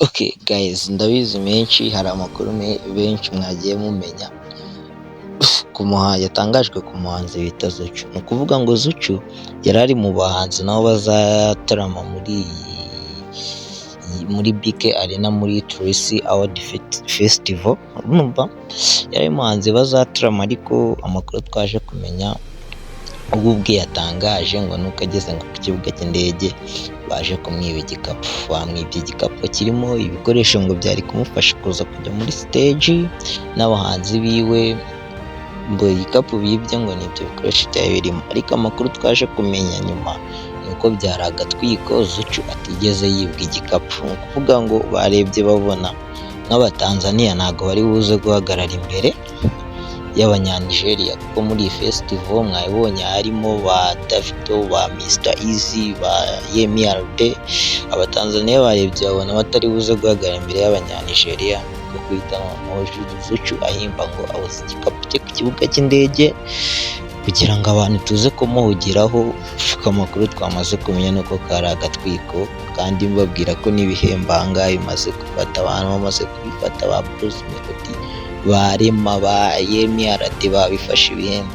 Okay guys, ndabizi menshi, hari amakuru benshi mwagiye mumenya ku yatangajwe ku muhanzi bita Zuchu. Ni ukuvuga ngo Zuchu yari ari mu bahanzi nabo bazatarama muri BK Arena muri Trace Award Festival. Urumva yari umuhanzi bazatarama, ariko amakuru twaje kumenya ubwo ubwe yatangaje ngo nuko ageze ngo ku kibuga cy'indege baje kumwiba igikapu. Bamwibye igikapu kirimo ibikoresho ngo byari kumufasha kuza kujya muri stage n'abahanzi biwe, ngo igikapu bibye ngo ni ibyo bikoresho byari birimo. Ariko amakuru twaje kumenya nyuma ni uko byari agatwiko, Zuchu atigeze yibwa igikapu. Ni ukuvuga ngo barebye babona nk'Abatanzaniya ntabwo bari buze guhagarara imbere y'Abanyanigeria, kuko muri iyi festival mwabibonye harimo ba Davido, ba Mr Eazi, ba Yemi Alade. Abatanzaniya barebye babona batari buze guhagarara imbere y'Abanyanigeria, ko guhita noneho Zuchu ahimba ngo abuze igikapu cye ku kibuga cy'indege kugira ngo abantu tuze kumuhugiraho. Amakuru twamaze kumenya ni uko kari agatwiko, kandi mbabwira ko n'ibihembo aha ngaha bimaze gufata abantu, bamaze kubifata, ba Bruce Melody, ba Rema, ba Yemi Alade babifashe ibihembo.